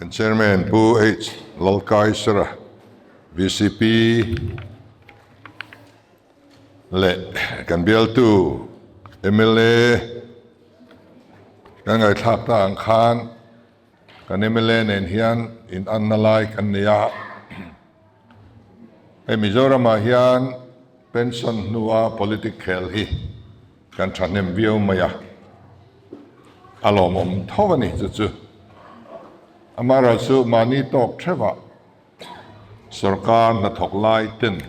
Kan Chairman Pu H Lalkaisara, vcp leh kan bialtu mla kan ngaihthlak ta ang khan kan mla nen hian in anna lai kan nei a. Hei Mizoramah hian pension hnua politic khel hi kan thahnem viau mai a, a lawmawm tho a ni chu chu. Amaherawhchu mahni tawk theuhah sorkar hnathawk lai ten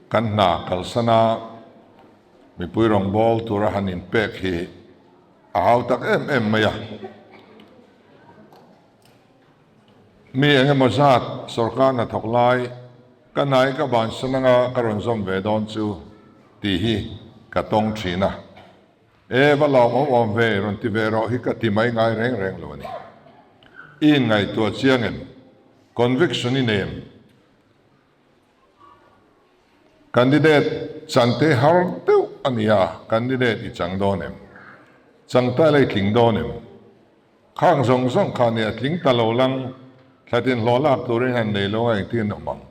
kan hna kalsana mipui rawngbâwl tura han inpek hi a hau tak em em mai a. Mi eng emaw zat sorkar hnathawk lai ka hnai ka bansan anga ka rawn zawm ve dawn chu tih hi ka tawng thin a. E va lawm awm awm ve rawn ti ve rawh hi ka ti mai ngai reng reng lo a ni. I inngaihtuah chiang em? Conviction i nei em? Candidate chante har deuh a ni a, candidate i chang dawn em? Chang ta ila i tling dawn em? Khang zawng zawng kha nia tling ta lo lang, thlatin hlawh lak turin han nei lo a engtin awm ang?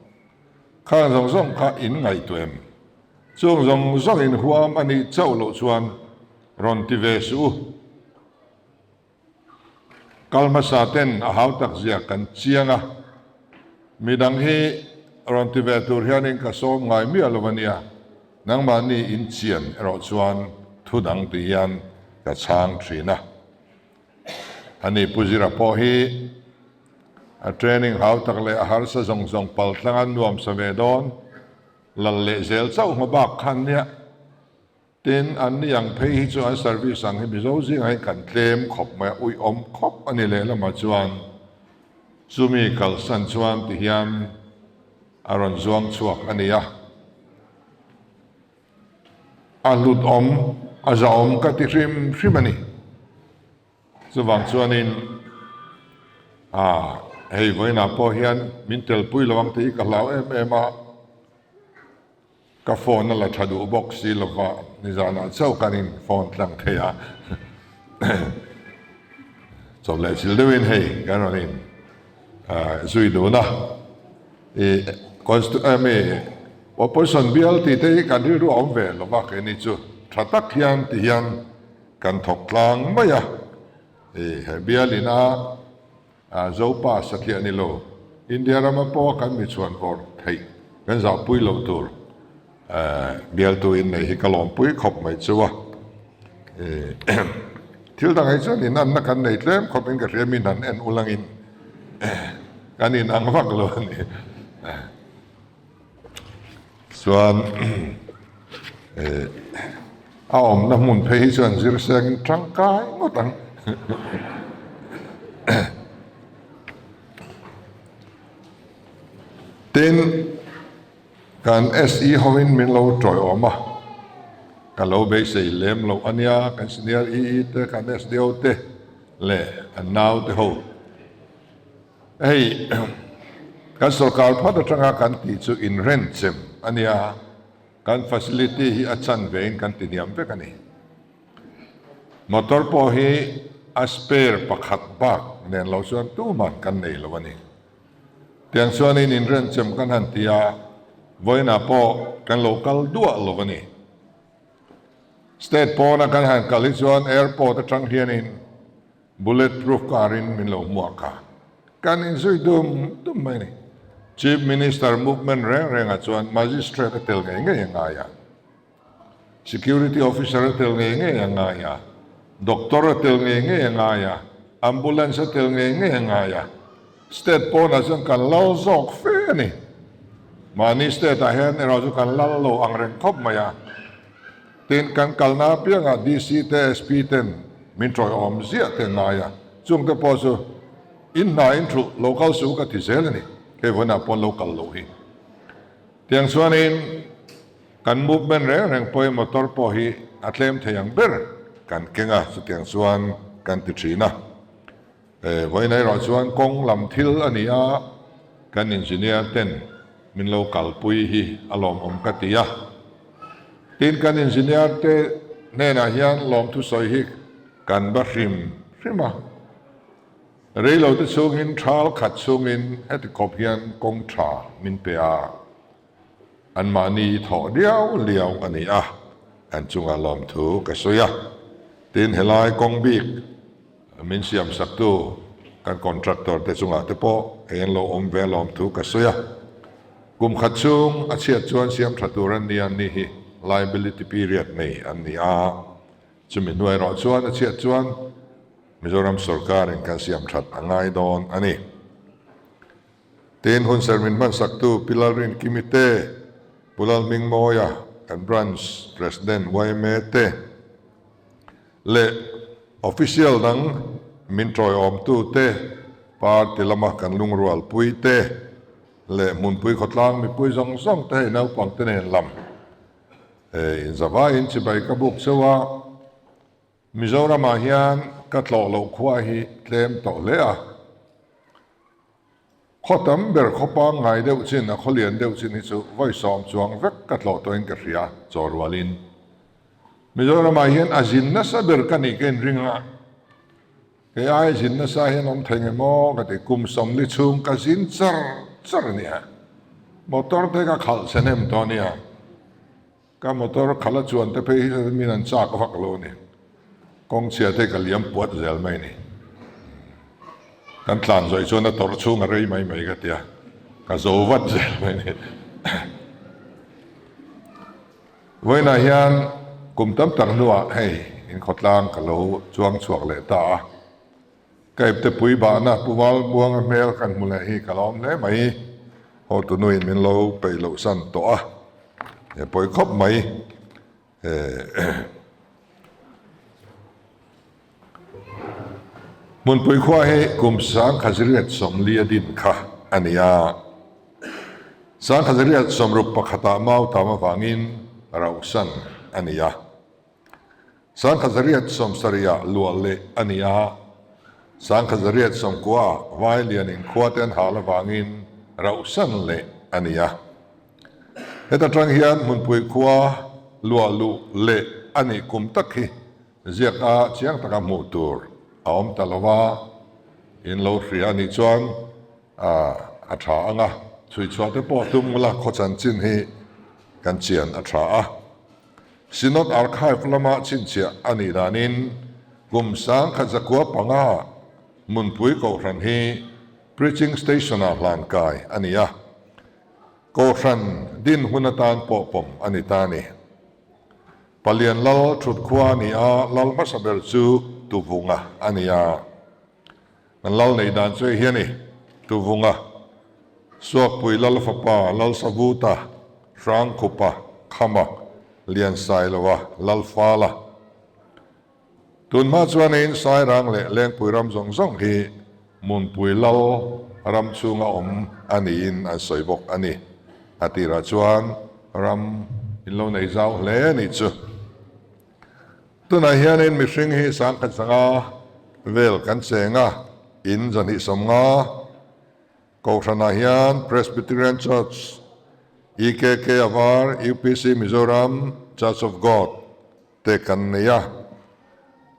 Khang zawng zawng kha in ngaihtuah em? Chung zawng zawng in huam a nih chauh loh chuan rawn ti ve suh u. Kal hmasa ten a hau tak zia kan chiang a, midang hi rawn ti ve tur hianin ka sawm ngai miah lo a nia, nangmahni in chian erawh chuan thu dang ti hian ka chhang thin a. Ani Pu Zira pawh hi a training hau tak leh a harsa zawng zawng pal tlanga nuamsa ve dawn lal leh zel chauh hma bak khan nia. Tin, an ni ang phei hi chu an service ang hi Mizo zingah hian kan tlem khawp mai a, uiawm khawp a ni lehlamah chuan chumi kalsan chuan ti hian a rawn zuang chhuak a ni a. A hlut awm, a zahawm ka ti hrim hrim a ni. Chuvang chuanin ah hei vawiinah pawh hian min telpui lo ang tih hi ka hlau em em a. Ka phone a la tha duh bawk si lova, nizanah chauh kan in phone tlang thei a. Chawp leh chil deuhin hei kan rawn in zui dun a. I mi opposition bial tih te hi kan rilru a awm ve lova keini chu tha tak hian ti hian kan thawk tlang mai a. I he bial ina Zopa satliah ni lo, India rama pawha kan mi chhuan vawrh theih kan zahpui loh tur bialtu in nei hi ka lawmpui khawp mai chu a. Thil dang hi chuan inanna kan nei tlem khawp in ka hria min han en ulangin kan inang vak lo a ni. Chuan a awmna hmun phei hi chuan zir sengin tangkai ngawt ang. Tin, kan SE hoin min lo tawiawm a, ka lo beisei lem loh a nia, kan senior EE te, kan SDO te leh an naute ho. Hei kan sorkar phawt atanga kan tih chu inrenchem a nia, kan facility hi a chan vein kan ti hniam vek a ni. Motor pawh hi a spare pakhat bak nen lo chuan tuman kan nei lo a ni. Tiang chuanin inrenchem kan han ti a, vawiinah pawh kan lo kal duah lo a ni. State pawna kan han kal hi chuan airport atang hianin Bullet proof car in min lo hmuak a, kan inzui dum dum mai a ni. Chief Minister movement reng rengah chuan Magistrate a tel ngei ngei a ngai a, Security Officer a tel ngei ngei a ngai a, Doctor a tel ngei ngei a ngai a, Ambulance a tel ngei ngei a ngai a. State pawnah chuan kan lal zawk fe a ni. Mahni state ah hian erawh chu kan lal lo ang reng khawp mai a. Tin, kan kalna apiangah DC te, SP ten min tawiawm ziah te ngai a, chungte pawh chu in hna in thulh lo kal suh ka ti zel a ni, hei vawiinah pawn lo kal loh hi. Tiang chuanin kan movement reng reng pawhin motor pawh hi a tlem thei ang ber kan keng a, chutiang chuan kan ti thin a. Vawiin erawh chuan kawng lam thil a ni a, kan engineer ten min lo kalpui hi a lawmawm ka ti a. Tin, kan engineer te hnenah hian lawmthu sawi hi kan va hrim hrim a. Reilote chhungin thal khat chhungin heti khawp hian kawng tha min pe a, anmahni thawh liau liau a ni a, an chunga lawmthu ka sawi a. Tin, helai kawng bik min siam saktu kan contractor te chungah te pawh hei an lo awm ve lawmthu ka sawi a. Kum khat chhung a chhiat chuan siam tha tur an ni a, ni hi liability period nei an ni a. Chumi hnuai erawh chuan a chhiat chuan Mizoram sorkarin kan siam that a ngai dawn a ni. Tin, hun sermin hmansaktu Pi Lalrinkimi te, Pu Lalhmingmawia, kan Branch President yma te leh Official dang min tawiawmtu te, Party lama kan lungrualpui te leh hmunpui khawtlang mipui zawng zawng te hei naupang te nen lam Inzavaiin chibai ka buk cheu a, Mizoramah hian ka tlawh loh khua hi tlem tawh hle a. Khaw tam ber khaw pangngai deuh chin a khaw lian deuh chin hi chu vawi sawm chuang vek ka tlawh tawhin ka hria chaw rualin. Mizoramah hian a zin nasa ber ka nih ka inring a, kei ai zin nasa hian awm thei nge maw ka ti, kum 40 chhung ka zin char char a nia, motor te ka khalh chhe hnem tawh a nia. Ka motor khala chuan te phei hi chuan min an chak vak lo a ni. Kawng chhia te ka liam puat zel mai a ni. Kan tlan zawih chuan a tawrh chhung a rei mai mai ka tia, ka zo vat zel mai a ni. Vawiinah hian kum tam tak hnuah hei inkhawtlang ka lo chuang chhuak leh ta a. Ka ipte pui bahna Pu Valbuanga hmel kan hmu leh hi ka lawm hle mai. Hotu nuin min lo peih loh san tawh a, he pawi khawp mai. Hmunpui khua hi kum 1940 a din kha a ni a. 1961ah Mautam avangin rauhsan a ni a. 1970ah luah leh a ni a, 1990ah Vailian in khua te an hal avangin rauhsan leh a ni a. Heta tang hian Hmunpui khua luah luh leh a nih kum tak hi ziak a chiang taka hmuh tur a awm ta lo va, in lo hria a nih chuan a tha ang a, chhuichhuah te pawh tum ula khaw chanchin hi kan chian a tha a. Synod Archive lama chhinchhiah a nih danin kum 1905 Hmunpui Kohhran hi Preaching Station-ah hlan kai a ni a, Kohhran din hun atan pawh pawm a ni ta a ni. Palian Lal thut khua a ni a, Lal hmasa ber chu Tuvunga a ni a. Kan lal neih dan chu hei hi a ni, Tuvunga, Suakpui Lal fapa Lalsavuta, Hrangkhupa, Khama, Liansailova, Lalfala. Tun hma chuanin Sairang leh Lengpui ram zawng zawng hi Munpui Lal ram chhunga awm a niin an sawi bawk a ni. A tirah chuan ram in lo nei zau hle a nih chu. Tunah hianin mihring hi 1005 vel kan cheng a, in 250 Kohhranah hian Presbyterian Church, EKK Avar, UPC Mizoram, Church of God te kan nei a.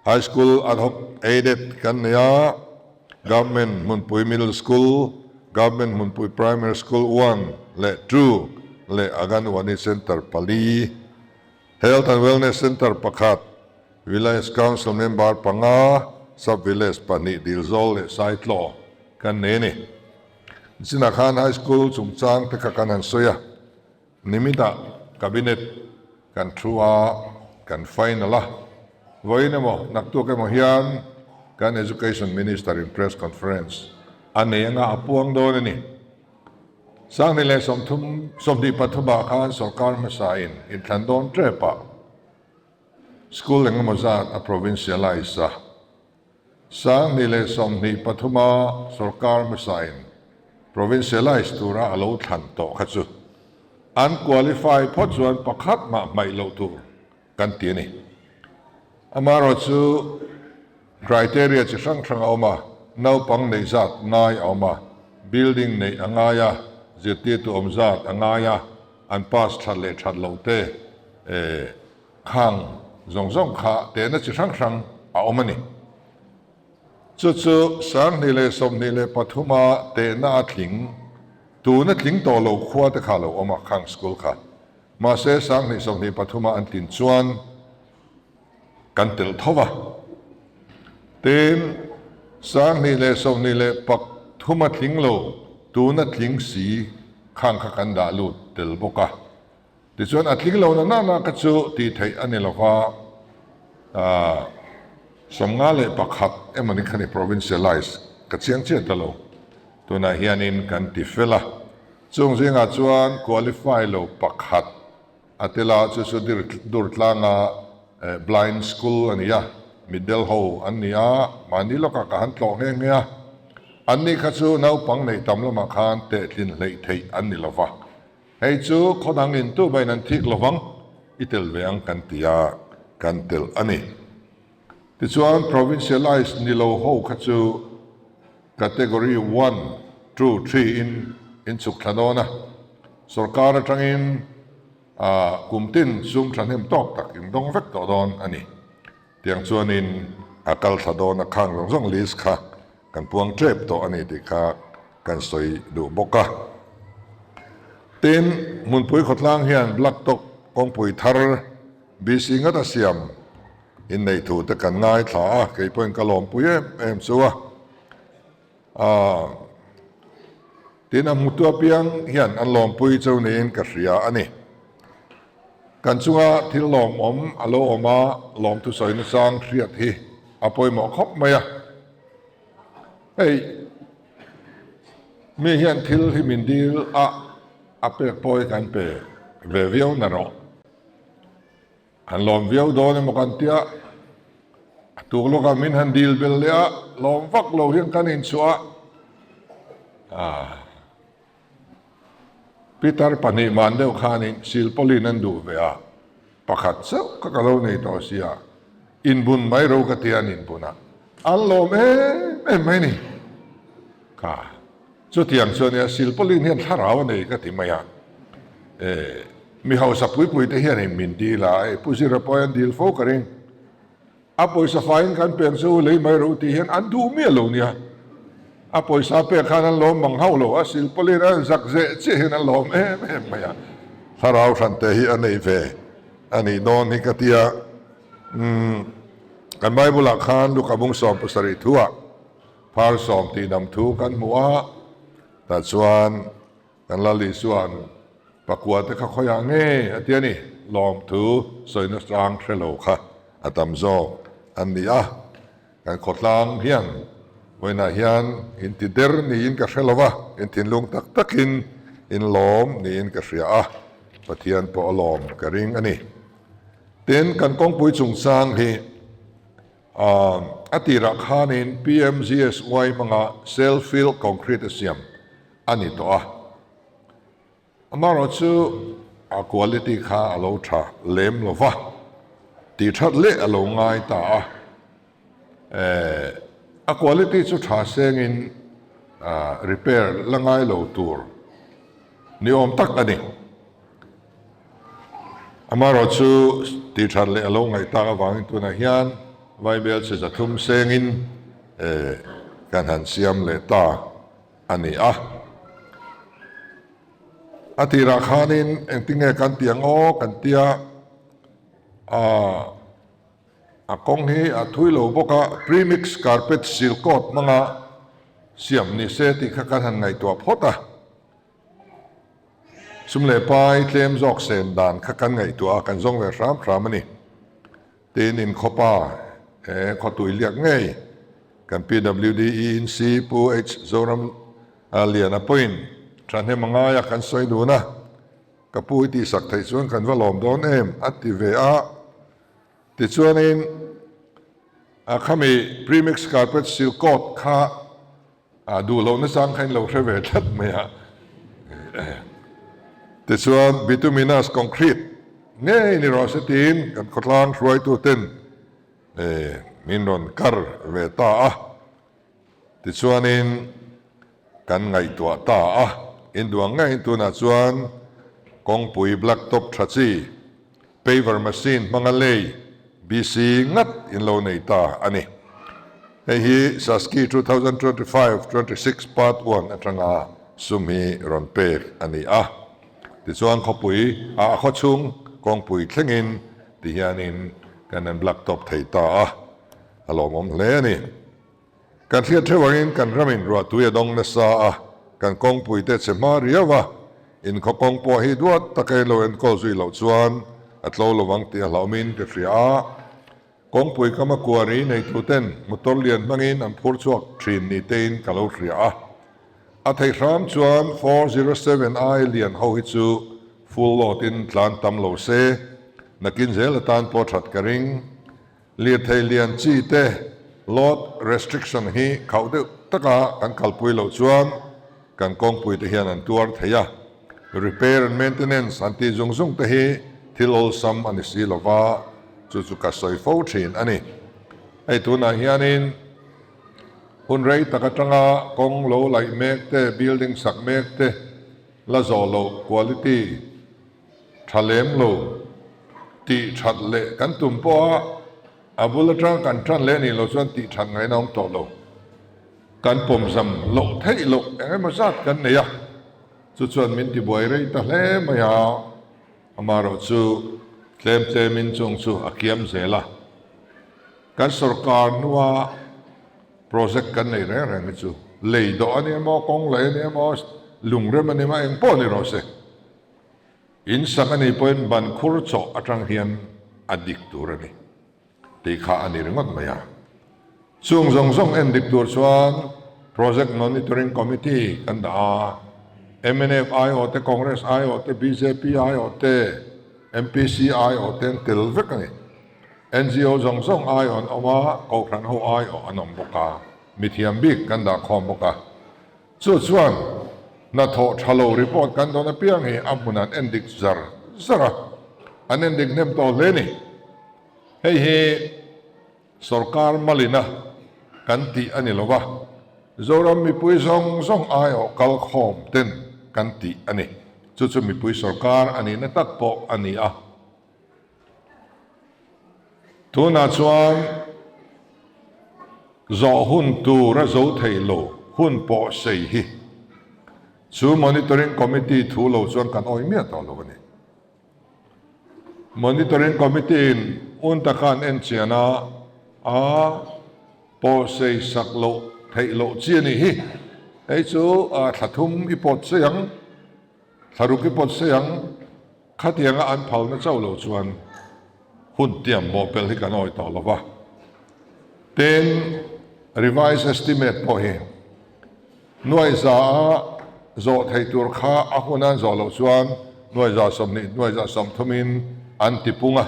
High School Ad Hoc Aided kan nei a, Government Hmunpui Middle School, Government Hmunpui Primary School One leh Two leh Aganwadi Centre pali. Health and Wellness Centre pakhat, Village Council member panga, Sub Village pahnih Dilzawl leh Saitlaw kan nei a ni. Nichinah khan High School chungchang te kha kan han sawi a, nimitah Cabinet kan thu a, kan final a, vawiin emaw naktuk emaw hian kan Education Minister in Press Conference a nei anga a puang dawn a ni. 2023 ah khan sorkar hmasa in inthlan dawn tep ah school engemaw zat a provincialize a. 2023 a sorkar hmasa in provincialize tura a lo thlan tawh kha chu an qualify phawt chuan pakhat mah hmaih loh tur kan ti a ni. Amaherawhchu criteria chi hrang hrang a awm a, naupang neih zat ngai a awm a, building neih a ngai a, zirtirtu awm zat a ngai a, an pass that leh that loh te khang zawng zawng kha tehna chi hrang hrang a awm a ni. Chu chu 2023 a tehna a tling, tuna tling tawh lo khua te kha a lo awm a, khang school kha. Mahse 2023 a an tlin chuan kan telh tho va. Tin, 2023 a tling lo, tuna tling si khang kha kan dah lut tel bawk a. Tichuan a tling lo na nana kha chu tih theih a ni lova, 51 emawni kha ni provincialize ka chiang chiah ta lo. Tunah hianin kan ti fel a, chung zingah chuan qualify lo pakhat a tel a, chu chu Durtlanga blind school a ni a, mitdel ho an ni a, mahni lawkah ka han tlawh nghe nghe a, anni kha chu naupang neih tam lamah khan tehtlin hleih theih an ni lova. Hei chu khaw dang in tu bain an thik lovang, i tel ve ang kan ti a, kan telh a ni. Tichuan provincialised ni lo ho kha chu category one, two, three in in chhuk thla dawn a, sorkar atangin kum tin sum thahnem tawk tak in dawng vek tawh dawn a ni. Tiang chuanin a kal thla dawn a khang zawng zawng list kha kan puang tep tawh a ni tih kha kan sawi duh bawk a. Tin, hmunpui khawtlang hian Blacktop kawngpui thar BC ngat a siam inneih thu te kan ngaithla a, kei pawhin ka lawmpui em em chu a. Aaa tin a hmutu apiang hian an lawmpui cheu niin ka hria a ni. Kan chunga thil lawmawm a lo awm a, lawmthu sawi nachang hriat hi a pawimawh khawp mai a. Hei mi hian thil hi min dil a, a pek pawh hi kan pe ve viau na rawh. An lawm viau dawn emaw kan tia, a tuk lawkah min han dil bel leh a, lawm vak lo hian kan inchhuah a. Peter pahnih man deuh khanin silpawlin an duh ve a, pakhat chauh kha ka lo nei tawh sia, inbun mai ro ka tia an inbun a, an lawm em em mai ni. Kha. Chutiang chu ania, silpawlin hian thlarau a nei ka ti mai a. E, mi hausa pui pui te hianin min dil a, e, Pu Zira pawh hian dil fo ka ring. A pawisa faiin kan peng che u lei mai ro tih hian an duh miah lo nia. A pawisa pek khan an lawm mang hauh lo, a silpawlin a zak zeh chiah hian an lawm em em mai a. Thlarau hran te hi a nei ve a nih dawn hi ka ti a. Umm, kan Bible-ah khan Luka bung 17 thuah, Phar sawm tih dam thu kan hmu a, tah chuan kan Lal Isua'n pakua te kha khawiah nge a ti a ni, lawmthu sawina hrang hre lo kha a tam zawk an ni a, kan khawtlang hian vawiinah hian in ti der niin ka hre lo va, in thinlung tak takin in lawm niin ka hria a, Pathian pawh a lawm ka ring a ni. Tin, kan kawngpui chungchang hi. A tirah khanin PMGSY hmanga cell fill concrete a siam a ni tawh a. Amaherawhchu a quality kha a lo tha lem lo va, tih that leh a lo ngai ta a. A quality chu tha sengin repair la ngai lo tur ni awm tak a ni. Amaherawhchu tih that leh a lo ngaih tak avangin tunah hian Vaibel chhe 300 sengin kan han siam leh ta a ni a. A tirah khanin engtinge kan ti ang aw kan tia a kawng hi a thui lo bawk a, premix carpet seal coat hmanga siam ni se tih kha kan han ngaihtuah phawt a. Sum leh pai tlem zawk sen dan kha kan ngaihtuah a, kan zawng ve hram hram a ni. Tin, inkhawpa he khawtui liak ngei kan PWD ENC Pu H Zoram Liana pawhin thahnem a ngai a, kan sawi dun a, ka pu i tihsak theih chuan kan va lawm dawn em a ti ve a. Tichuanin a khami premix carpet seal coat kha A duh loh nachang kha in lo hre ve tlat mai a. Tichuan bituminous concrete ngei ni rawh se tiin kan khawtlang hruaituten min rawn kar ve ta a. Tichuanin kan ngaihtuah ta a. Induang ngeiin tunah chuan kawngpui black top tha chi Paver machine hmanga lei BC ngat in lo nei ta a ni. Hei hi SASCI 2025, 26 Part One atanga sum hi rawn pek a ni a. Tichuan khawpui ah a khawchhung kawngpui thlengin ti hianin kan han black top thei ta a, a lawmawm hle a ni. Kan hriat theuh angin kan ramin ruahtui a dawng nasa a, kan kawngpui te chhe hma riau a, inkhaw kawng pawh hi duat taka in lo enkawl zui loh chuan a tlo lovang tih a hlauhawmin ka hria a. Kawngpui kama kuari neituten motor lian hmangin an phur chhuak thin ni tein ka lo hria a. A theih hram chuan 407 ai lian ho hi chu full load in tlan tam lo se, nakin zel atan pawh that ka ring. Lirthei lian chi te load restriction hi khauh deuh taka kan kalpui loh chuan kan kawngpui te hian an tuar thei a. Repair and maintenance an tih zung zung te hi thil awlsam a ni si lova, chu chu ka sawi fo thin a ni. Hei tunah hianin hun rei tak atanga kawng lo laih mek te, building sak mek te la zawh loh quality tha lem lo tih that leh kan tum pawh a, a bul atanga kan tan leh nih loh chuan tih that ngaihna awm tawh lo. Kan pawmzam loh theih loh eng emaw zat kan nei a, chu chuan min tibuai rei ta hle mai a, amaherawh chu tlem tlemin chung chu a kiam zel a. Kan sorkar hnua project kan nei reng reng hi chu lei dawh a ni emaw, kawng lei a ni emaw, lungrem a ni emaw, eng pawh ni rawh se. In sak a nih pawhin ban khur chawh atang hian a dik tur a ni. Tih kha a ni ringawt mai a. Chung zawng zawng en dik tur chuan Project Monitoring Committee kan dah a, mnf aiawh te, Congress aiawh te, bjp aiawh te, MPC aiawh te an tel vek a ni. NGO zawng zawng aiawh an awm a, Kohhran ho aiawh an awm bawk a, mithiam bik kan dah khawm bawk a. Chu chuan hnathawh tha lo report kan dawn apiang hi a hmun an en dik zar zar a, an en dik hnem tawh hle ni. Hei hi sorkar malina kan tih a ni lo va, Zoram mipui zawng zawng aiawh kal khawm ten kan tih a ni. Chu chu mipui sorkar a nihna tak pawh a ni a. Tunah chuan zawh hun tur a zo thei lo hun pawh sei hi chu Monitoring Committee thu lo chuan kan awih miah tawh lo a ni. Monitoring Committee in un taka an en chian a, a pawh sei sak loh theih loh chi a nih hi. Hei chu thla thum i pawt sei ang, thla ruk i pawt sei ang. Khatianga an phalna chauh loh chuan hun tiam bawhpelh hi kan awih tawh lo va. Tin, revised estimate pawh hi nuaiza a zawh theih tur kha a hun an zawh loh chuan nuaiza 20, nuaiza 30 in an ti pung a.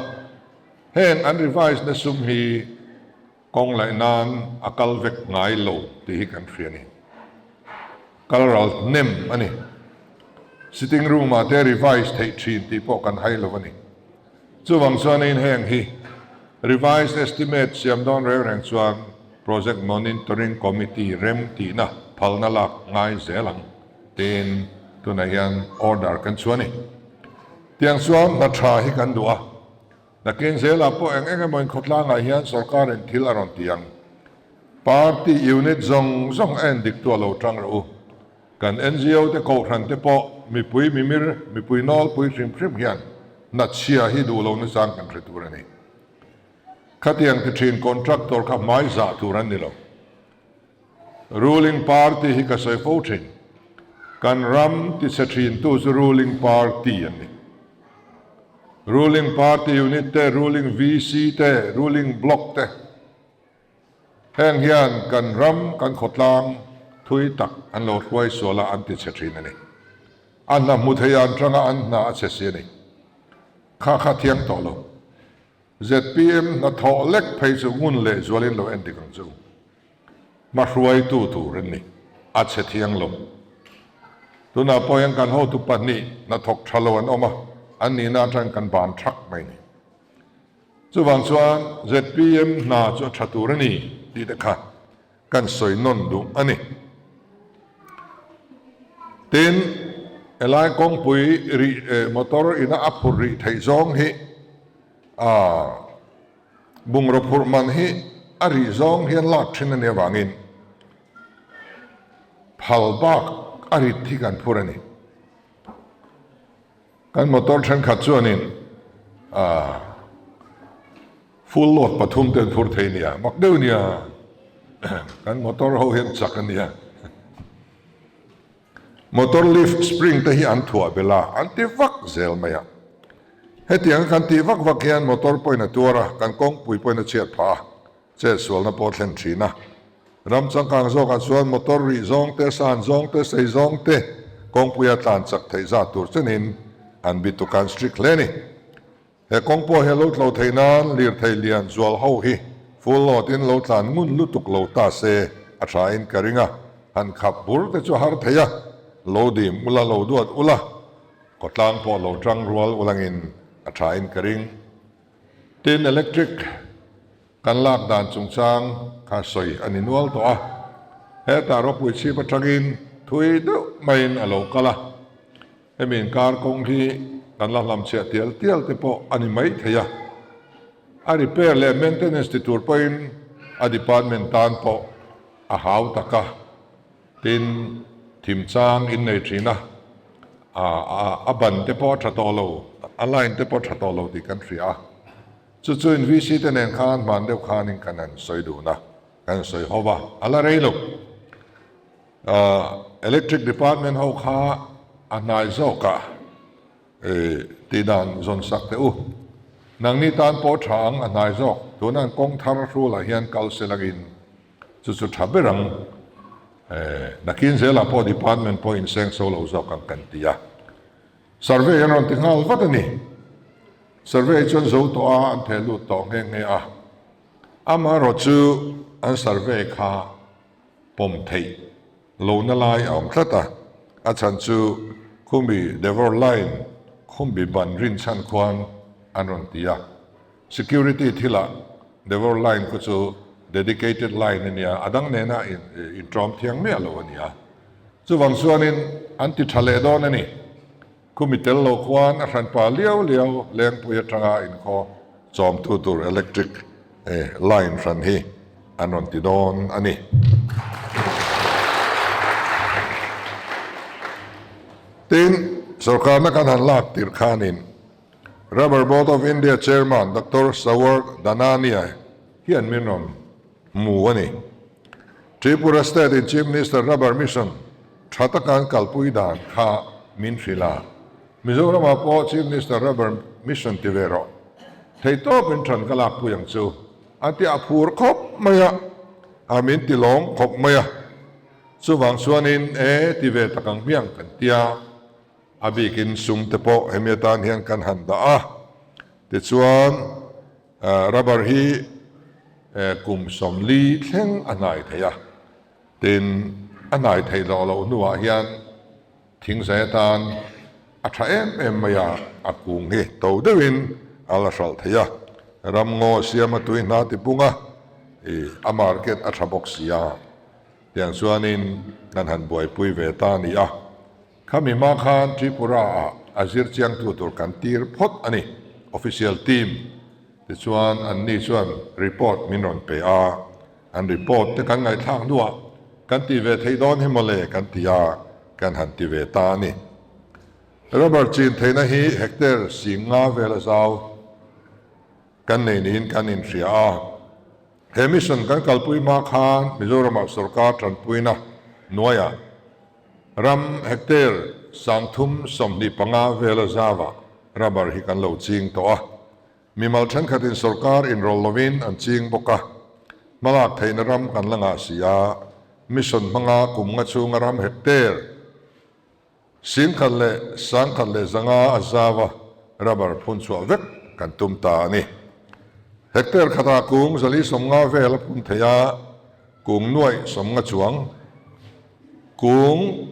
Heng an revise na sum hi Kawng laih nan a kal vek ngai lo tih hi kan hria a ni. Kal ral hnem a ni. Sitting room ah te revise theih thin tih pawh kan hai lo a ni. Chuvang chuanin heng hi revised estimate siam dawn reng reng chuan Project Monitoring Committee rem tihna phalna lak ngai zel ang tiin tunah hian order kan chhuah a ni. Tiang chuan hna tha hi kan duh a. Nakin zelah pawh eng eng emaw inkhawtlangah hian sorkarin thil a rawn ti ang. Party unit zawng zawng a endik tu a lo tang rawh u. Kan NGO te kohhran te pawh mipui mimir, mipui nawlpui hrim hrim hian hnachhia hi duh lo nachang kan hre tur a ni. Khatiang ti thin contractor kha hmai zah tur an ni lo. Ruling party hi ka sawi fo thin. Kan ram tichhe thin tu chu ruling party an ni. Ruling party unit te, ruling VC te, ruling block te heng hian kan ram, kan khawtlang thui tak an lo hruai sual a, an tichhe thin a ni. A hna hmu thei an tanga an hna a chhe si a ni. Kha kha thiang tawh lo. Zpm hnathawh lek phei chu ngun leh zualin lo en dik ang chu. Hmahruaitu tur an ni. A chhe thiang lo. Tunah pawh hian kan hotu pahnih hnathawk tha lo an awm a, an nihna atangin kan ban thak mai ni. Chuvang chuan zpm hna chu a tha tur a ni tih te kha kan sawi nawn duh a ni. Tin, helai kawngpui rih motor ina a phur rih theih zawng hi bungraw phurh man hi. a rih zawng hian lak thin a nih avangin phal bak a rit hi kan phur a ni. Kan motor thenkhat chuanin full load pathum te an phur thei nia, mak deuh nia, kan motor ho hian chak a nia. Motor lift spring te hi an thuah belh a, an ti vak zel mai a. Hetianga kan tih vak vak hian motor pawhin a tuar a, kan kawngpui pawhin a chhiat phah a, chetsualna pawh a thlen thin a. Ram changkang zawkah chuan motor rih zawng te, san zawng te, sei zawng te kawngpuia tlan chak theih zat tur chenin an bituk an strict hle a ni. He kawng pawh hi a lo tlo theih nan lirthei lian zual ho hi full load in lo tlan ngun lutuk lo ta se a tha in ka ring a, han khap bur te chu har thei a, lo dim ula lo duat ula, khawtlang pawh lo tang rual ulangin a tha in ka ring. Tin electric kan lak dan chungchang kha sawi a ni nual tawh a, hetah ropui chhip atangin thui deuh maiin a lo kal a. Hemi inkar kawng hi kan la hlamchhiah tial tial te pawh a ni mai thei a, a repair leh maintenance ti tur pawhin a department tan pawh a hau tak a, tin thim chang in nei thin a, a ban te pawh a tha tawh lo, a line te pawh a tha tawh lo tih kan hria a, chu chu in VC te nen khan hman deuh khanin kan han sawi dun a, kan sawi ho va, a la rei lo. Electric department ho kha a hnai zawkah tih dan zawn sak teh u. Nangni tan pawh tha ang a hnai zawk. Tuna an kawng thar hrulah hian kal se langin chu chu tha ber ang. Nakin zelah pawh department pawh inseng so lo zawk ang kan ti a. Survey an rawn ti nghal vat a ni. Survey chuan zo tawh a, an theh lut tawh nghe nghe a. Amaherawhchu an survey kha pawm theih lohna lai a awm tlat a, a chhan chu khumbi Devor line khumbi ban rinchhan khuan an rawn ti a, security thilah Devor line khu chu dedicated line a nia, a dang nena inṭawm thiang miah lo a nia. Chuvang chuanin an ti ṭha leh dawn a ni. Khumi tel lo khuan a hranpa liau liau Lengpui atanga inkhaw chawmtu tur electric line hran hi an rawn ti dawn a ni. Tin, sorkarna kan han lak tirh khanin Rubber Board of India Chairman Doctor Sawar Dhanania hian min rawn hmu a ni. Tripura State in Chief Minister Rubber Mission tha taka an kalpui dan kha min hrilh a, Mizoramah pawh Chief Minister Rubber Mission ti ve rawh, theihtawp in than ka lakpui ang chu an ti a phur khawp mai a, a min ti lawm khawp mai a, chuvang chuanin e ti ve tak ang hmiang kan ti a, a bikin sum te pawh hemi atan hian kan han dah a, tichuan rubber hi kum 40 thleng a hnai thei a. Tin, a hnai theih loh loh hnuah hian thingzai atan a tha em em mai a, a kung hi to deuhin a la hralh thei a, ramngaw siama tui hna ti pung a, ih a market a tha bawk si a, tiang chuanin kan han buaipui ve ta a ni a. Khami hma khan Tripura ah a zir chiangtu tur kan tir phawt a ni, official team tichuan anni chuan report min rawn pe a, An report te kan ngaihthlak hnuah kan ti ve theih dawn hi mawle kan ti a, kan han ti ve ta a ni. Rubber chin theihna hi hectare 50 vel a zau kan nei niin kan inhria a. He mission kan kalpui hma khan Mizoramah sorkar tanpuina hnuaiah ram hectare 325 vel a zauah rubber hi kan lo ching tawh a. Mimal thenkhatin sorkar inrawlh lovin an ching bawk a, hmalak theihna ram kan la ngah si a, mission hmanga kum nga chhunga ram hectare 11,150 a zau a, rubber phun chhuah vek kan tum ta a ni. Hectare khatah kung 450 vel a phun thei a, kung nuaih 50 chuang kung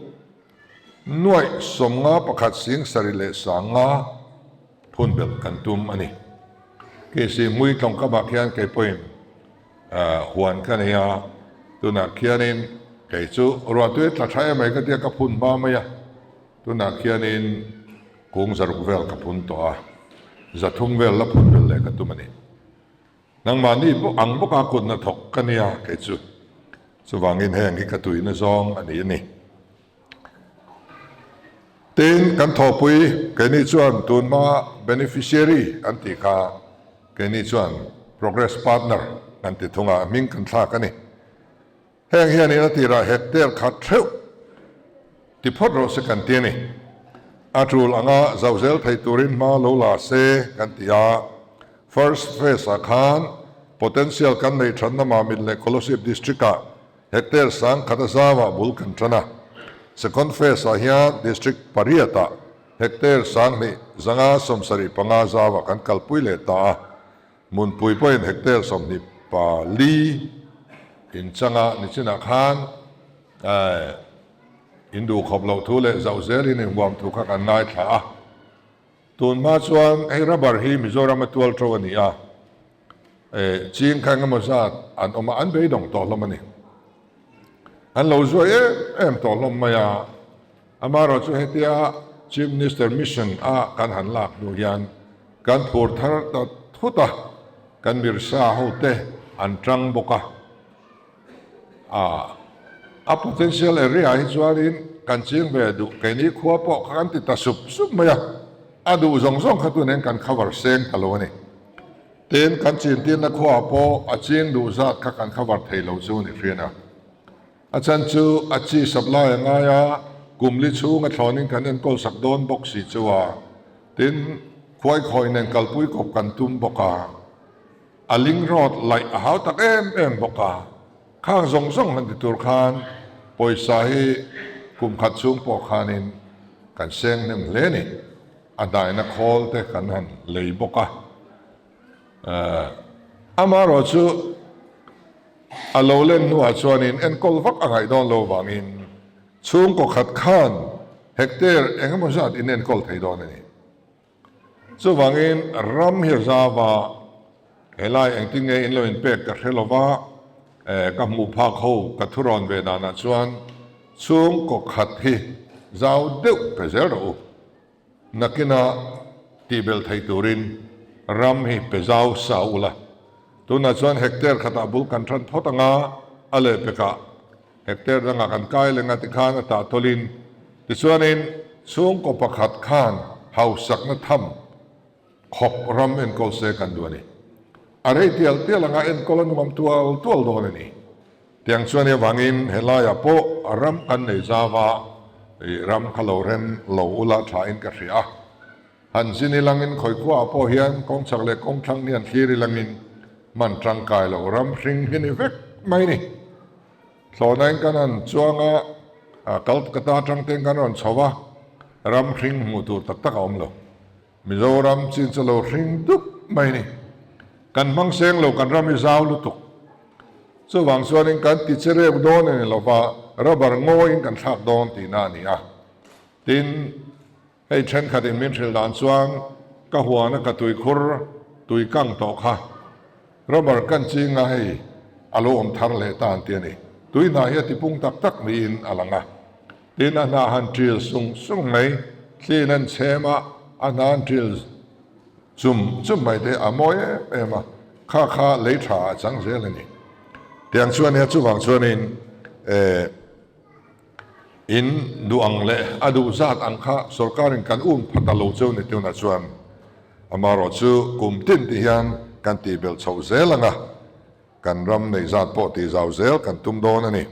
nuaih 51,750 Phun belh kan tum a ni. Keisi hmui tlawngkamah khian kei pawhin huan ka nei a, tunah khianin kei chu ruahtui tla tha em mai ka tia ka phun hma mai a, tunah khianin kung zaruk vel ka phun tawh a, 300 vel la phun belh leh ka tum a ni. Nangmahni ang bawka kut hnathawk ka nia kei chu. Chuvangin heng hi ka tuina zawng a ni a ni. Tin, kan thawhpui keini chuan tunhma beneficiary an tih kha keini chuan progress partner kan ti thung a, hming kan thlak a ni. Heng hianin a tirah hectare khat theuh ti phawt rawh se kan ti a ni. A tul anga zau zel thei turin hma lo la se kan ti a. First phase ah khan potential kan neih thatna Mamit leh Kolosib district ah hectare 10,000 a zauah bul kan tan a. Second phase ah hian district pariat ah hectare 2575 zauah kan kalpui leh ta a. Hmunpui pawhin hectare 24 inchanga nichinah khan in duhkhawp loh thu leh zauh zelin inhuam thu kha kan ngaithla a. Tun hma chuan hei rubber hi Mizoram a tual to a ni a, ching kha engemaw zat an awm a, an beidawng tawh hlawm a ni. An lo zuai em em tawh hlawm mai a, amaherawhchu hetia Chief Minister Mission a kan han lak hnu hian kan phur thar ta thut a, kan mirsa ho te an tang bawk a. A a potential area hi chuanin kan ching ve duh keini khua pawh kha kan ti ta sup sup mai a, a duh zawng zawng kha tunin kan cover seng ta lo a ni. Tin, kan chin tirna khuaah pawh a ching duh zat kha kan cover thei lo chu a ni hrian a. A chhan chu a chi supply a ngai a, kum li chhunga thlawnin kan enkawl sak dawn bawk si chu a. Tin, khuai khawi nen kalpui kawp kan tum bawk a. A ling rawt laih a hau tak em em bawk a, khang zawng zawng han ti tur khan pawisa hi kum khat chhung pawh khanin kan seng hnem hle a ni. A daina khawl te kan han lei bawk a, amaherawh chu a lo len hnuah chuanin enkawl vak a ngaih dawn lo vangin chhungkaw khat khan hectare eng emaw zat in enkawl thei dawn a ni. Chuvangin ram hi a zau a, helai engtin nge in lo inpek ka hre lova, ka hmuh phak ho ka thurawn ve danah chuan chhungkaw khat hi zau deuh pe zel rawh u. Nakina tihbelh thei turin ram hi pe zau sa ula. Tunah chuan hectare khatah bul kan tan phawt anga a lehpekah Hectare dangah kan kai leng a tikhan a tah tawlhin tichuanin chhungkaw pakhat khan hausakna tham khawp ram enkawl se kan duh a ni. A rei tial tial anga enkawl a nuam tual tual dawn a ni. Tiang chuan i avangin helaiah pawh ram kan nei zau a, ram kha lo rem lo ula thain ka hria a. Han zin ilangin khawikhuaah pawh hian kawngchhak leh kawngthlang hi an thlir ilangin hman tangkai lo ram hring hi ni vek mai ni. Thlawhnain kan han chuang a, Calcutta atang ten kan rawn chho a, ram hring hmuh tur tak tak a awm lo. Mizoram chin chu lo hring dup mai ni. Kan hmang seng lo, kan ram hi zau lutuk. Chuvang chuanin kan ti che reuh dawn a ni lo va, rubber ngawiin kan thlak dawn tihna a ni a. Tin, Hei thenkhatin min hrilh dan chuan ka huana ka tuikhur tui kang tawh kha rubber kan chinga hei a lo awm thar leh ta an ti a ni. Tui hna hi a tipung tak tak niin a lang a. Tin a hna han ṭil sung sung mai, thliin an chhem a, a hna an ṭil chum chum mai te a mawi em em a, kha kha lei tha a chang zel a ni. Tiang chuan nia chuvang chuanin eh. In duh ang leh a duh zat ang kha sorkarin kan um pha ta lo cheu ni tunah chuan amaherawh chu kum tin ti hian kan tih belh chhoh zel ang a, kan ram neih zat pawh tih zau zel kan tum dawn a ni.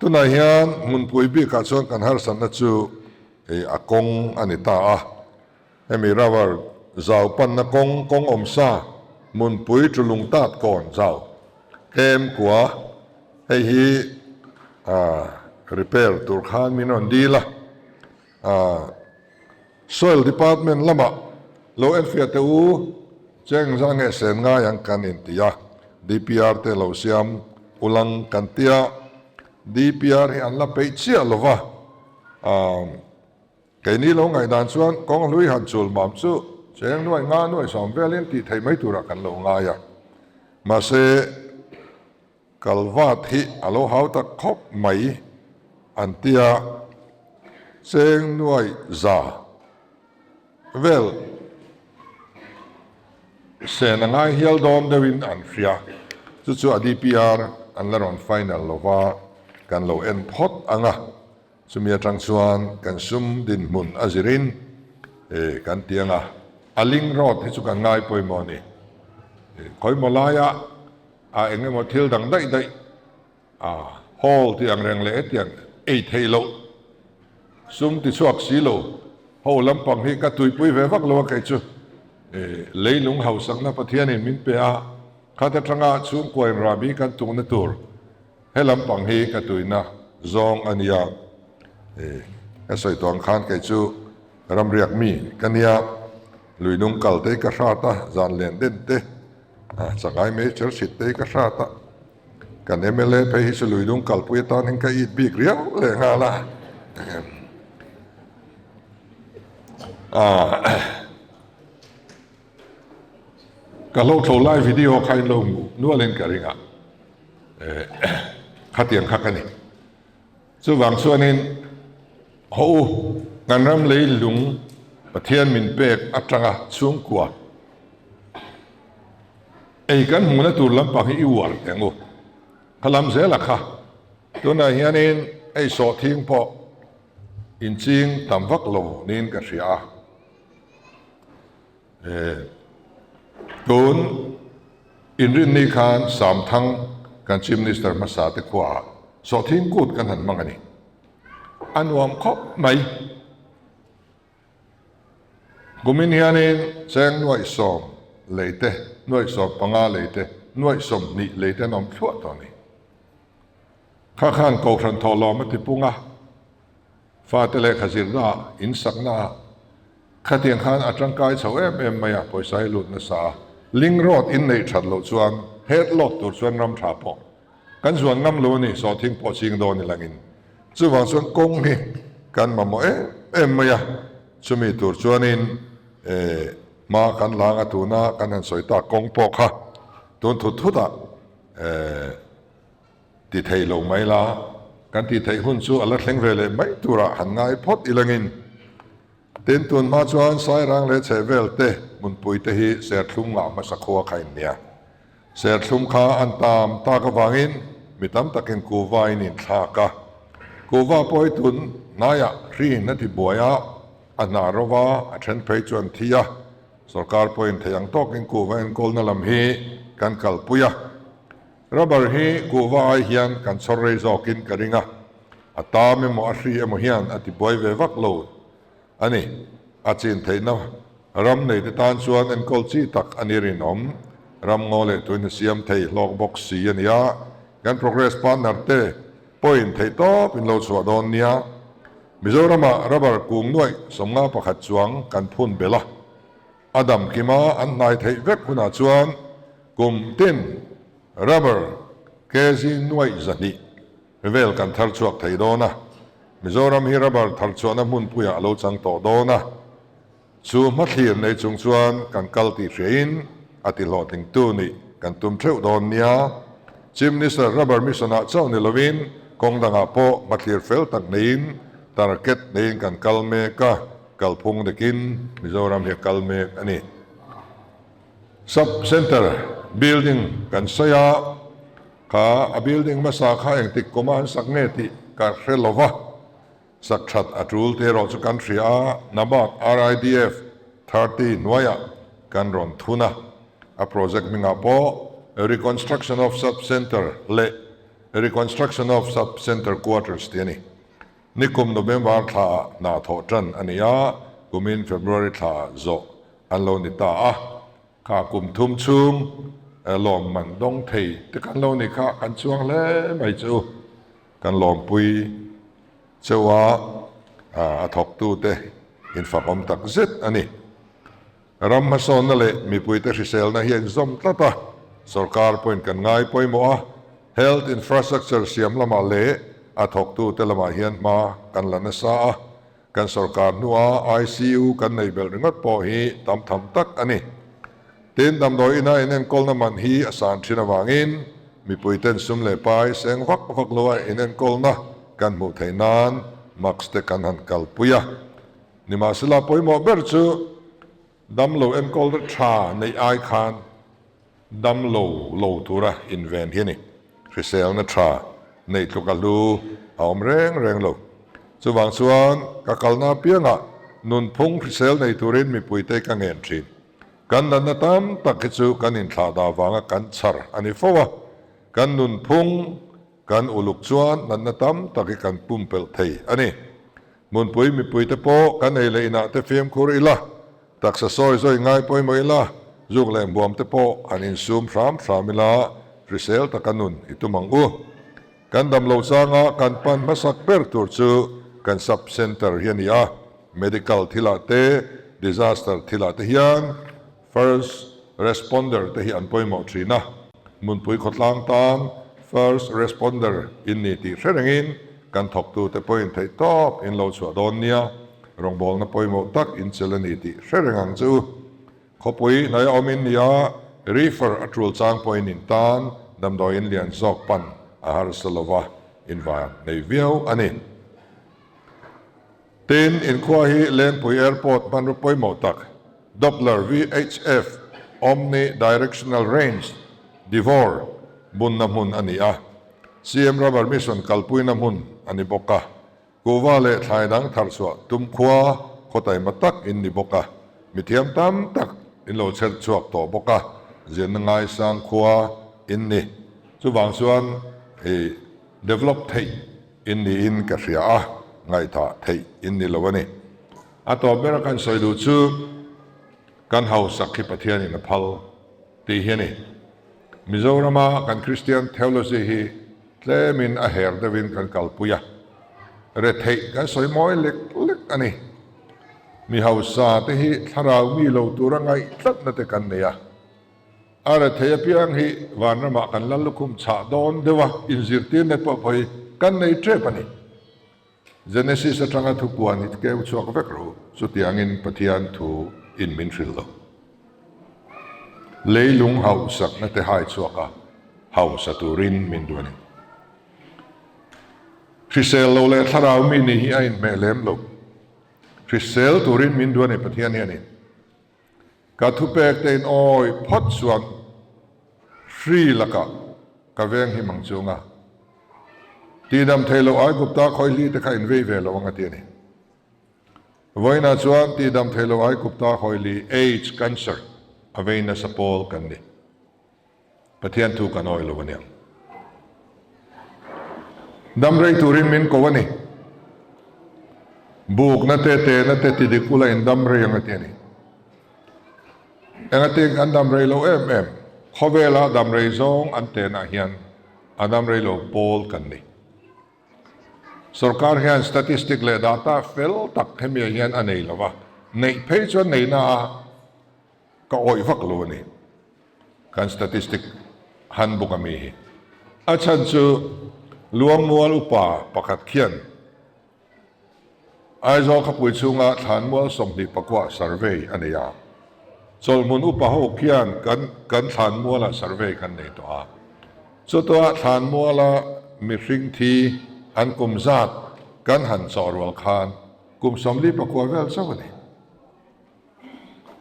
Tunah hian hmunpui bikah chuan kan harsatna chu a kawng a ni ta a, hemi rubber zau panna kawng kawng awmsa hmunpui tulung tat kawn zau kem kua Hei hi repair tur khan min rawn dil a, Soil Department lamah lo enfiah teh u, cheng zah nge sen ngai ang kan inti a, DPR te lo siam ulang kan ti a, DPR hi an la peih chiah lo va, keini lo ngaihdan chuan kawng hlui han chul mam chu cheng nuaih nga nuaih sawm velin tih theih mai turah kan lo ngai a, mahse, Kalvat hi a lo hau tak khawp mai an tia cheng nuai za vel. Sen a ngai hial dawn deuhin an hria. Chu chu a DPR an la rawn final lova kan lo en phawt ang a. Chumi atang chuan kan sum dinhmun a zirin kan ti ang a. A link road hi chu kan ngai pawimawh a ni. Khawimaw laia a eng emaw thil dang daih daih a hall tih ang reng leh hetiang ei theih loh sum ti chhuak si lo ho lampang hi ka tuipui ve vak lo a kei chu leilung hausakna Pathianin min pe a, khat atanga chhungkuain rahbi kan tukna tur he lampang hi ka tuina zawng a nia. Ka sawi tawh ang khan kei chu ramriak mi ka nia, lui nung kal te hi ka hrat a, zan len den te changai mai cher chhit te hi ka hrat a. Kan mla phei hi chu lui lung kalpui atan hian ka it bik riau leh nghal a. Ka hlauhtho lai video kha in lo hmu nualin ka ring a, khatiang kha ka ni. Chuvang chuanin haw u, kan ram lei lung Pathian min pek atanga chhungkua Ei kan hmuhna tur lampang hi i uar teh ang u. Kha lam zela kha tunah hianin ei sawhthing pawh inching tam vak lo niin ka hria a. Tun inrinni khan Samthang kan Chief Minister hmasa te khuaah sawhthing kut kan han hmang a ni. A nuam khawp mai. Kumin hianin cheng nuaihsawm lei te, nuaihsawm panga lei te, nuaihsawm hnih lei te an awm thluah tawh a ni. Kha khan Kohhran thawhlawm a ti pung a, fate lehkha zirna ah, in sakna ah khatiang khan a tangkai chho em em mai a, pawisa hi lut nasa a. Link road in neih that loh chuan head load tur chuan ram tha pawh kan zuan ngam lo a ni, sawhthing pawh ching dawn i langin. Chuvang chuan kawng hi kan mamawh em em mai a, chumi tur chuanin hma kan lang a, tuna kan han sawi tak kawng pawh kha tun thut thutah ti thei lo mai la, kan tih theih hun chu a la thleng ve leh mai turah han ngai phawt i langin. Tin, tun hma chuan Sairang leh chhehvel te hmunpui te hi serthlum ngah hmasa khua kha in nia. Serthlum kha an tam tak avangin mi tam takin kuhva in inthlak a. Kuhva pawh hi tun hnaiah hriin a ti buai a, a hna ro va, a then phei chu an thi a. Sorkar pawhin thei ang tawkin kuhva enkawlna lam hi kan kalpui a. Rubber hi kuhva ai hian kan chhawr rei zawkin ka ring a. A tam emaw a hri emaw hian a ti buai ve vak lo a ni. A chin theihna ram neite tan chuan enkawl chi tak a ni rinawm. Ram ngaw leh tuin a siam thei hlawk bawk si a nia. Kan progress partner te pawhin theih tawp in lo chhuah dawn nia. Mizoramah rubber kung nuaih 51 chuang kan phun belh a. A dam kima an hnai theih vek hunah chuan kum tin rubber kg nuaih 200 Vel kan thar chhuak thei dawn a, Mizoram hi rubber thar chhuahna hmunpuiah a lo chang tawh dawn a, chu hmathlir nei chung chuan kan kal tih hriain a ti hlawhtlingtu nih kan tum theuh dawn nia. Chief Minister rubber mission-ah chauh ni lovin kawng dangah pawh hmathlir fel tak neiin target neiin kan kal mek a, kalphung dikin Mizoram hi a kal mek a ni. Sub Centre building kan sawi a, Kha a building hmasa kha engtik kuma an sak nge tih ka hre lo va, sak that a tul te erawh chu kan hria a, NABARD RIDF 30 hnuaiah kan rawn thun a, a project hmingah pawh Reconstruction of Sub Centre leh Reconstruction of Sub Centre Quarters tih a ni. Nikum November thlaah hna thawh tan a ni a, kumin February thlaah zawh an lo ni ta a. Kha kum thum chhung lawmman dawng thei te kan lo ni kha kan chuang hle mai chu kan lawmpui cheu a, a thawktu te infak awm tak zet a ni. Ram hmasawnna leh mipuite hriselna hi a inzawm tlat a, sorkar pawhin kan ngai pawimawh a, health infrastructure siam lamah leh a thawktu te lamah hian hma kan la nasa a, Kan sorkar hnua ICU kan nei belh ringawt pawh hi tam tham tak a ni. Tin, damdawi ina inenkawlna man hi a san thin avangin mipuiten sum leh pai seng vak vak loa inenkawlna kan hmuh theih nan mask te kan han kalpui a. Nimahsela pawimawh ber chu. Damlo enkawl tha neih ai khan damlo lo tura inven hi a ni. Hriselna tha neih tluk a hlu a awm reng reng lo. Chuvang chuan ka kalna apiangah nunphung hrisel nei turin mipuite ka ngen thin. Kan natna tam tak hi chu kan inthlah dah vanga kan chhar a ni fo a, kan nunphung kan uluk chuan natna tam tak hi kan pumpelh thei a ni. Hmunpui mipuite pawh kan ei leh inah te fimkhur ila, taksa sawi zawi ngai pawimawh ila, zuk leh hmuam te pawh han insum hram hram ila, hrisel taka nun i tum ang u. Kan damlo changa kan pan hmasak ber tur chu kan sub centre hi a ni a, medical thilah te, disaster thilah te hian First responder te hi an pawimawh thin a, hmunpui khawtlang tan first responder in ni tih hre rengin kan thawktute pawhin theih tawp in lo chhuah dawn nia, rawngbawlna pawimawh tak in chel a ni tih hre reng ang che u. Khawpui hnaia awm in ni a, refer a tul chang pawhin in tan damdawiin lian zawk pan a harsa lova in van nei viau a ni. Tin, inkhua hi Lengpui Airport hmanraw pawimawh tak, Doppler VHF Omni Directional Range, DIVOR, bunna hmun a ni a. CM Rubber Mission kalpuina hmun a ni bawk a. Kuhva leh thlai dang tharchhuah tum khua khaw taima tak in ni bawk a. Mithiam tam tak in lo chher chhuak tawh bawk a, zirna ngaisang khua in ni. Chuvang chuan i develop theih. In niin ka hria a, ngaihthah theih in ni lo a ni. A tawp bera kan sawi duh chu kan hausak hi Pathianin a phal tih hi a ni. Mizorama kan Kristian theology hi tlemin a her deuhin kan kalpui a, retheih kan sawi mawi lek lek a ni. Mi hausa te hi thlarau mi lo tura ngaih tlatna te kan nei a. A rethei apiang hi vanramah kan lal lukhum chhah dawn deuh a, inzirtirna pawh pawh hi kan nei tep a ni. Genesis atanga thupuan hi keu chhuak vek ru, chutiangin Pathian thu in min hrilh lo. Leilung hausakna te hai chhuak a, hausa turin min duh a ni. Hrisel lo leh thlarau mi nih hi a inhmeh lem lo. Hrisel turin min duh a ni Pathian hianin. Ka thupek te in awi phawt chuan hri lakah ka veng him ang chung a, tihdam thei loh Aigupta khawihli te kha in vei ve lo ang a ti a ni. Vawiinah chuan tihdam thei loh Aigupta khawihli AIDS cancer a vei nasa pawl kan ni. Pathian thu kan awi lo aniang. Dam rei turin min ko a ni. Bukna te, tehna te ti dik ula in dam rei ang a ti a ni. Engati kan dam rei lo em em? Khawvela dam rei zawng an tehnah hian a dam rei lo pawl kan ni. Sorkar hian statistic leh data fel tak hemiah hian a nei lo va, neih phei chuan neihna a Ka awih vak lo a ni. Kan statistic handbook a mi hi. A chhan chu Luangmual upa pakhat khian Aizawl khawpui chhunga thlanmual 24 survey a nei a. Chawlhmun upa ho khian kan kan thlanmualah survey kan nei tawh a. Chutuah thlanmuala mihring thi an kum zat kan han chawh rual khan kum 49 vel chauh a ni.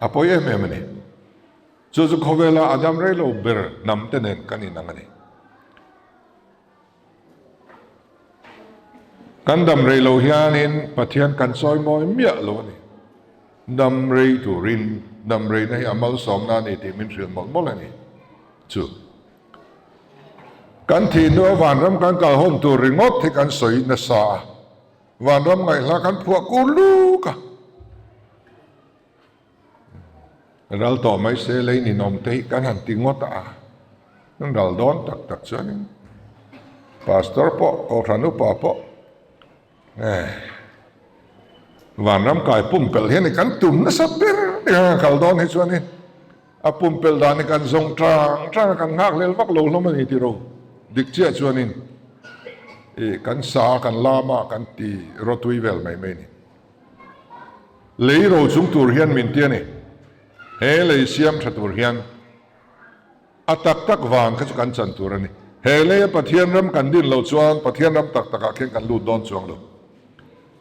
A pawi em em a ni. Chu chu khawvela a dam rei lo ber hnam te nen kan inang a ni. Kan dam rei lo hianin Pathian kan chawi mawi miah lo a ni. Dam rei turin dam reina hi a malsawmna a ni tih min hrilh mawlh mawlh a ni. Chu kan thih hnua vanram kan kalhawm tur ringawt hi kan sawi nasa a. Vanram ngaihhla kan phuah kur luk a. Ral tawh mai se lei ninawm te hi kan han ti ngawt a. Kan ral dawn tak tak chuanin Pastor pawh, Kohhran upa pawh eh vanram kai pumpelh hian kan tum nasa ber ber a kal dawn hi chuanin a pumpelh dan hi kan zawng tang tang a, kan nghak hlel vak lo hlawm a ni tih ro dik chiah chuanin ih kan sa kan lam a kan ti rawtui vel mai mai a ni. Lei ro chung tur hian min ti a ni. He lei siam tha tur hian a tak tak vang kha chu kan chan tur a ni. He leia Pathian ram kan din loh chuan Pathian ram tak takah khian kan lut dawn chuang lo.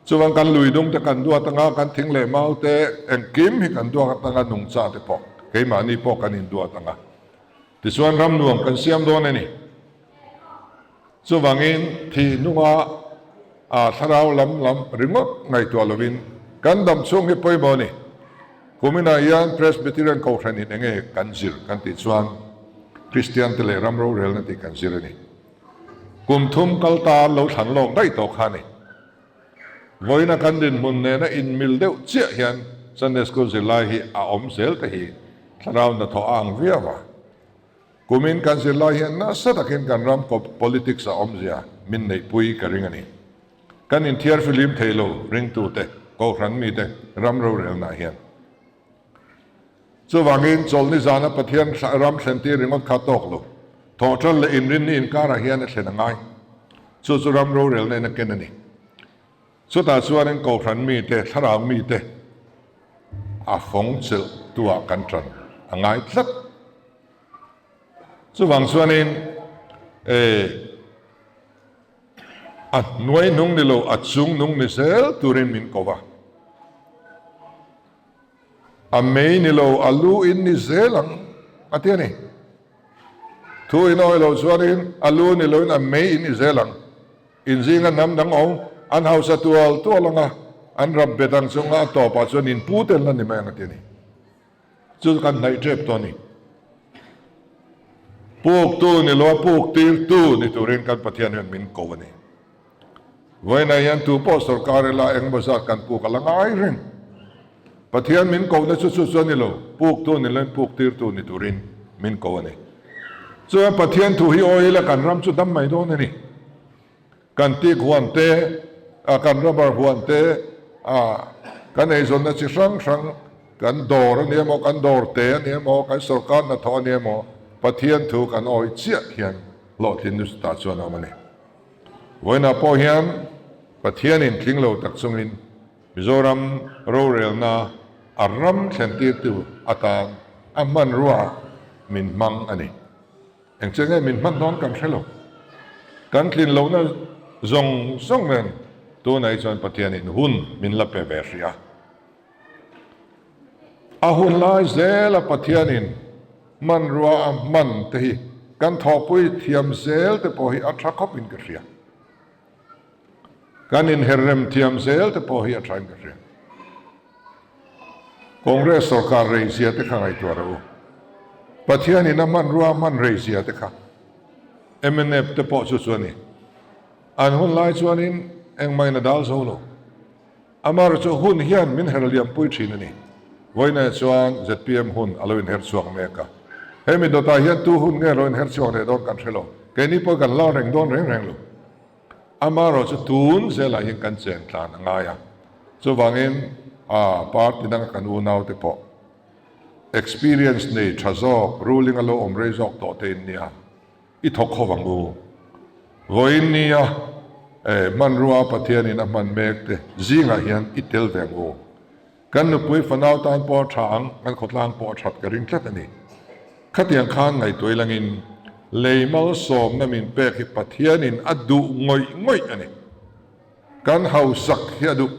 Chuvang kan lui dung te kan duat anga, kan thing leh mau te engkim hi kan duat anga nungcha te pawh keimahni pawh kan induat anga. Tichuan ram nuam kan siam dawn a ni. Chuvangin thih hnunga a thlarau lam lam ringawt ngaihtuah lovin kan dam chhung hi pawimawh a ni. Kuminah hian Presbyterian Kohhranin enge kan zir kan tih chuan Kristian te leh ram rorelna tih kan zir a ni. Kum thum kal ta lo thlan lawk daih tawh kha a ni. Vawiina kan dinhmun nena inmil deuh chiah hian Sunday School zirlai hi a awm zel te hi thlarau hnathawh a ang viau a. Kumin kan zirlai hian nasa takin kan ram politics a awmzia min neihpui ka ring a ni. Kan inthiar filim thei lo ringtute, Kohhran mite ram rorelnaah hian. Chuvangin chawlhni zana Pathian ram thlentir ringawt kha tawk lo. Thawhṭan leh inrinni inkarah hian a thlen a ngai. Chu chu ram rorelna in a ken a ni. Chutah chuanin Kohhran mite, thlarau mite a fawng chelh tuah kan ṭan a ngai tlat. Chuvang chuanin e a hnuai nung ni lo, a chung nung ni zel turin min ko va. A mei ni lo, a lu in ni zel ang, a ti a ni. Thu in awi loh chuanin a lu ni loin a mei in ni zel ang. Inzinga hnam dang awm, an hausa tual tual ang a, an rap bet ang chunga a tawpah chuan in pu tel na ni mai ang, a ti a ni. Chu chu kan hnaih tep tawh a ni. Puktu ni lo a puk tirtu ni turin kan Pathian hian min ko a ni. Vawiinah hian tu pawh sorkar ila engemaw zat kan puk a la ngai reng. Pathian min kohna chu chu chu a ni lo, puktu ni loin puk tirtu ni turin min ko a ni. Chuan Pathian thu hi awi ila kan ram chu dam mai dawn a ni. Kan tik huan te, kan rubber huan te, kan eizawnna chi hrang hrang, kan dawr a ni emaw, kan dawr te a ni emaw, kan sorkar hnathawh a ni emaw, Pathian thu kan awi chiah hian hlawhtlin nasa tah chuan a awm a ni. Vawiinah pawh hian Pathianin tling lo tak chungin Mizoram rorelna a ram thlentirtu atan a hmanrua min hmang a ni. Eng che nge min hman dawn kan hre lo. Kan tlin lohna zawng zawng nen tunah hi chuan Pathianin hun min la pe ve hrih a. A hun lai zela Pathianin hmanrua a hman te hi kan thawhpui thiam zel te pawh hi a tha khawpin ka hria. Kan inherrem thiam zel te pawh hi a thain ka hria. Congress sorkar reizia te kha ngaihtuah rawh u. Pathianin a hmanrua a hman reizia te kha mnf te pawh chu chu a ni. An hun lai chuanin engmah in a dal zo lo. Amaherawh chu hun hian min her liampui thin a ni. Vawiinah chuan zpm hun a lo inher chhuak mek a. Hemi dawtah hian tu hun nge lo inher chhuak leh dawn kan hre lo. Keini pawh kan la reng dawn reng reng lo. Amaherawh chu tun zelah hian kan chen tlan a ngai a. Chuvangin a party danga kan unaute pawh experience nei tha zawk, ruling a lo awm rei zawk tawh te in nia. I thawk ho vang u. Vawiin nia hmanrua Pathianin a hman mek te zingah hian i tel ve ang u. Kan nupui fanau tan pawh a tha ang, kan khawtlang pawh a that ka ring tlat a ni. Khatiang khan ngaihtuah ilangin lei malsawmna min pek hi Pathianin a duh ngawih ngawih a ni. Kan hausak hi a duh,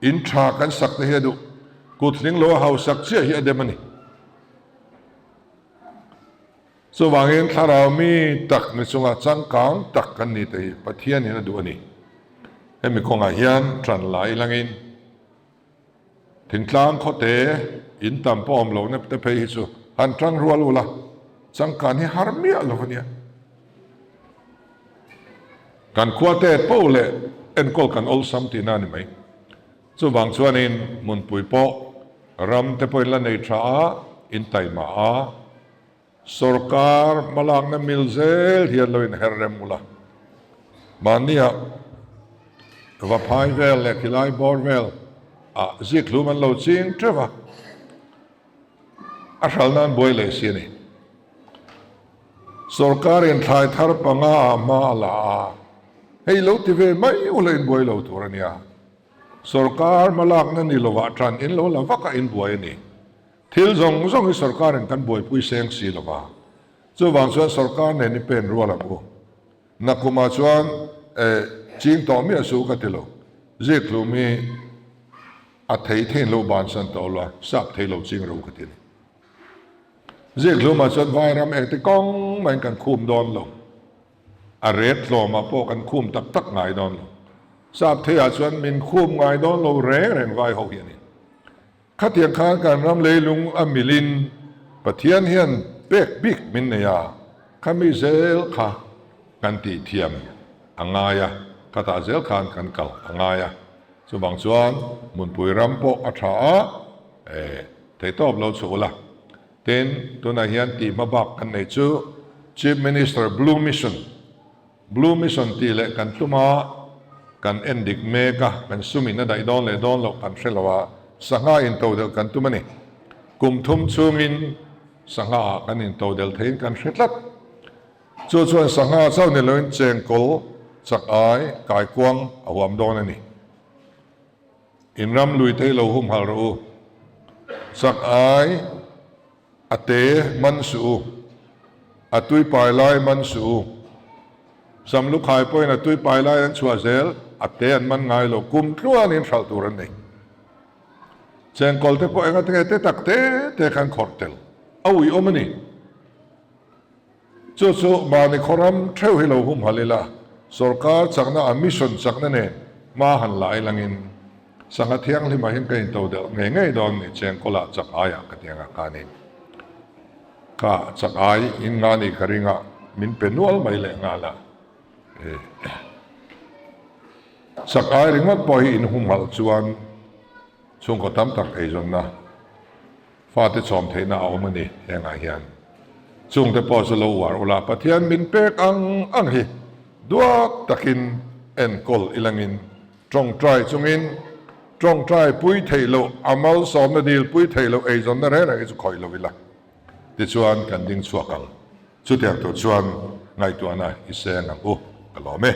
in tha kan sak te hi a duh, kutling lo a hausak chiah hi a dem a ni. Chuvangin thlarau mi tak ni chunga changkang tak kan ni te hi Pathianin a duh a ni. Hemi kawngah hian ṭan la ilangin thingtlang khawte in tam pawh awm lohna te phei hi chu han ṭang rual ula changkan hi har miah lo a nia. Kan khuate poh leh enkawl kan awlsam tihna a ni mai. Chuvang chuanin hmunpui pawh ram te pawhin la nei tha a, in taima a, Sorkar hmalakna mil zel hian lo inher rem ula. Mahnia Vaphai vel leh khilai bawr vel ah zikhlum an lo ching teuh a, a hral nan buai leh si a ni. Sorkarin thlai thar panga ah hma a la a, hei lo ti ve mai ula inbuai lo tur a nia. Sorkar hmalakna ni lovah tan in lo la vak a inbuai a ni. Thil zawng zawng hi sorkarin kan buaipui seng si lo va, chuvang chuan sorkar nen i pen rual ang u. Nakumah chuan eh ching tawh miah suh ka ti lo. Zikhlum hi a thei theiin lo bansan tawh lo a, sap thei lo ching ro ka ti a ni. Zikhlumah chuan vairam engti kawng mahin kan khum dawn lo. A ret tlawmah pawh kan khum tak tak ngai dawn lo. Sap theiah chuan min khum ngai dawn lo reng reng vai ho hi a ni. Khatiang khan kan ram leilung a milin Pathian hian pek bik min nei a, khami zel kha kan tih thiam a ngai a, khatah zel khan kan kal a ngai a. Chuvang chuan hmunpui ram pawh a tha a, e, theihtawp lo chhuah ula. Tin, tunah hian tih hma bak kan nei chu Chief Minister Blue Mission, Blue Mission tih leh kan tum a, kan en dik mek a, kan sum in a daih dawn leh dawn loh kan hre lo a, sangha in to delh kan tum a ni. Kum thum chhungin sangha ah kan in to delh theiin kan hre tlat. Chu chuan sangha chauh ni loin chengkawl chak ai kaikuang a huam dawn a ni. In ram lui thei lo humhalh rawh u. Chak ai a te man suh u. A tui pai lai man suh u. Sam lukhai pawhin a tui pai lai an chhuah zel, a te an man ngai lo. Kum tluanin hralh tur an nei. Chengkawl te pawh enga tinge te tak te te khan khawrh tel a uiawm a ni. Chu chu mahni khawram theuh hi lo humhalh ila, sorkar chakna a mission chakna nen hma han la ilangin sangha thianghlimah hian ka into deuh ngei ngei dawn ni chengkawlah chak aiah ka ti anga khanin ka chak ai in nga ni ka ringa min pe nual mai leh nghal a. Chak ai ringawt pawh hi in humhalh chuan chhungkaw tam tak eizawnna Fate chawm theihna a awm a ni hengah hian. Chungte pawh chu lo uar ula, Pathian min pek ang ang hi duat takin enkawl ilangin tawngtai chungin tawngtai pui theih loh, a malsawmna dil pui theih loh eizawnna reng reng hi chu khawih lo ila. Tichuan kan ding chhuak ang. Chutiang tur chuan ngaihtuahna i seng ang u, ka lawm e.